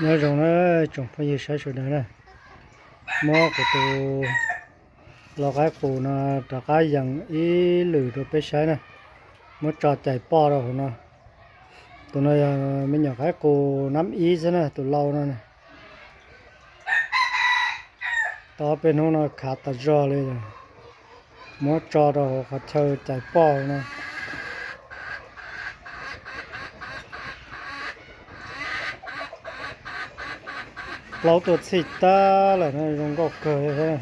Nyob zoo na tsoom phooj ywg saib sawv daws na, muab kuv tus lau qaib qus no rov qab yees ib lwm rau peb saib na, muab tso cais poj rau hauv no. Tus no yog me nyuam qaib qus nab ib xwb na, tus lau no na. Tau ob peb hnub no khav tas zog li lawm, muab tso rau hauv qhov chaw cais poj no. Plaub tuaj txhij tag lawm na, zoo nkauj kawg li thiab.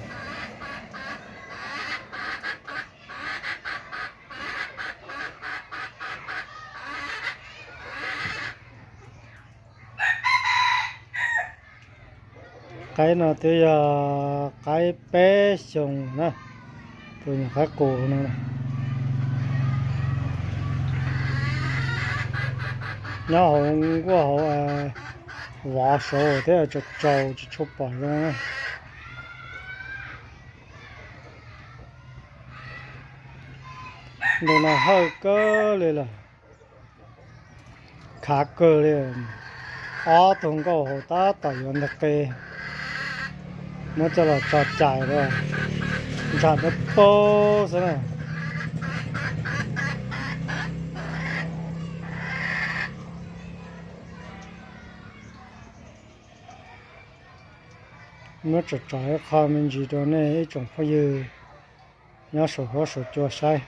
Qaib no twb yog qaib peb xyoos na, tus nyuam qaib qus no. Nyob hauv nkuaj hauv vov saud thiab tsaus tsaus tsis tshua pom zoo na. Ntu no hawj kawg li lawm, khav kawg li. Ob tug nkauj hauv tab tom yuav nteg qe, muab coj los tso cais lawm, ntshav dawb paug xwb na. Muab tsom tsom ib qho me ntsis rau nej ib tsoom phooj ywg nyob saum huab saum cua saib.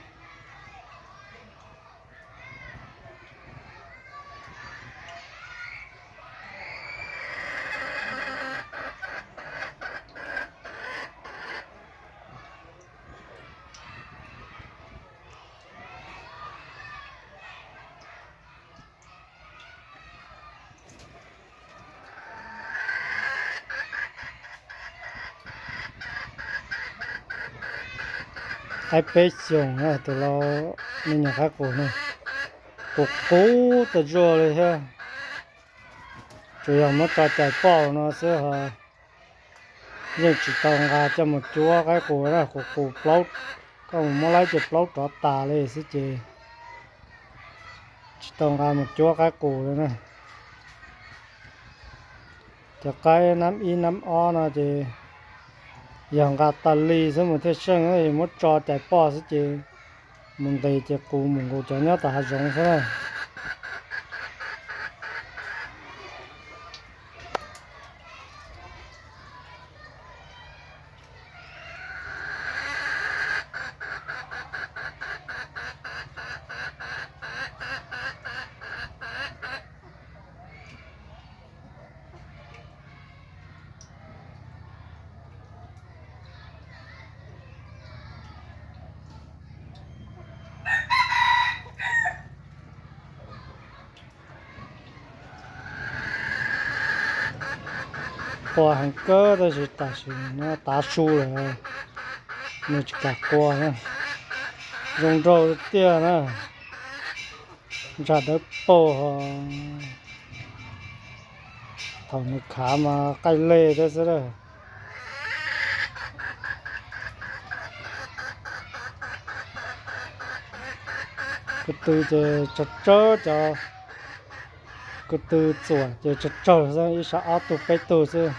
Qaib peb xyoos na, tus lau me nyuam qaib qus no, qus qub tas zog li thiab. Tsuas yog muab tso cais poj no xwb ho yeej tsis tau nqa coj mus cuab qaib qus na, qus qus plaub, koj mus muab laib ces plaub rov tas li xwb ces tsis tau nqa mus cuab qaib qus li na. Cov qaib nab ib nab ob no ces yog nqa tas li xwb mus thiaj seej, muab tso cais poj xwb ces mus nqis ces qus mus nqus cov nyob tom hav zoov xwb na. Qua heev kawg tab sis tam sim no tav su lawm, nws tsis kam qua na. Zoo nraug tiag na, ntshav dawb paug ho. Thaum nws khav mas qaij lej thiab xwb. Ko tw ces tsawg tsawg cov, ko tw txuam ces tsawg tsawg xwb, ib sab ob tug peb tug xwb.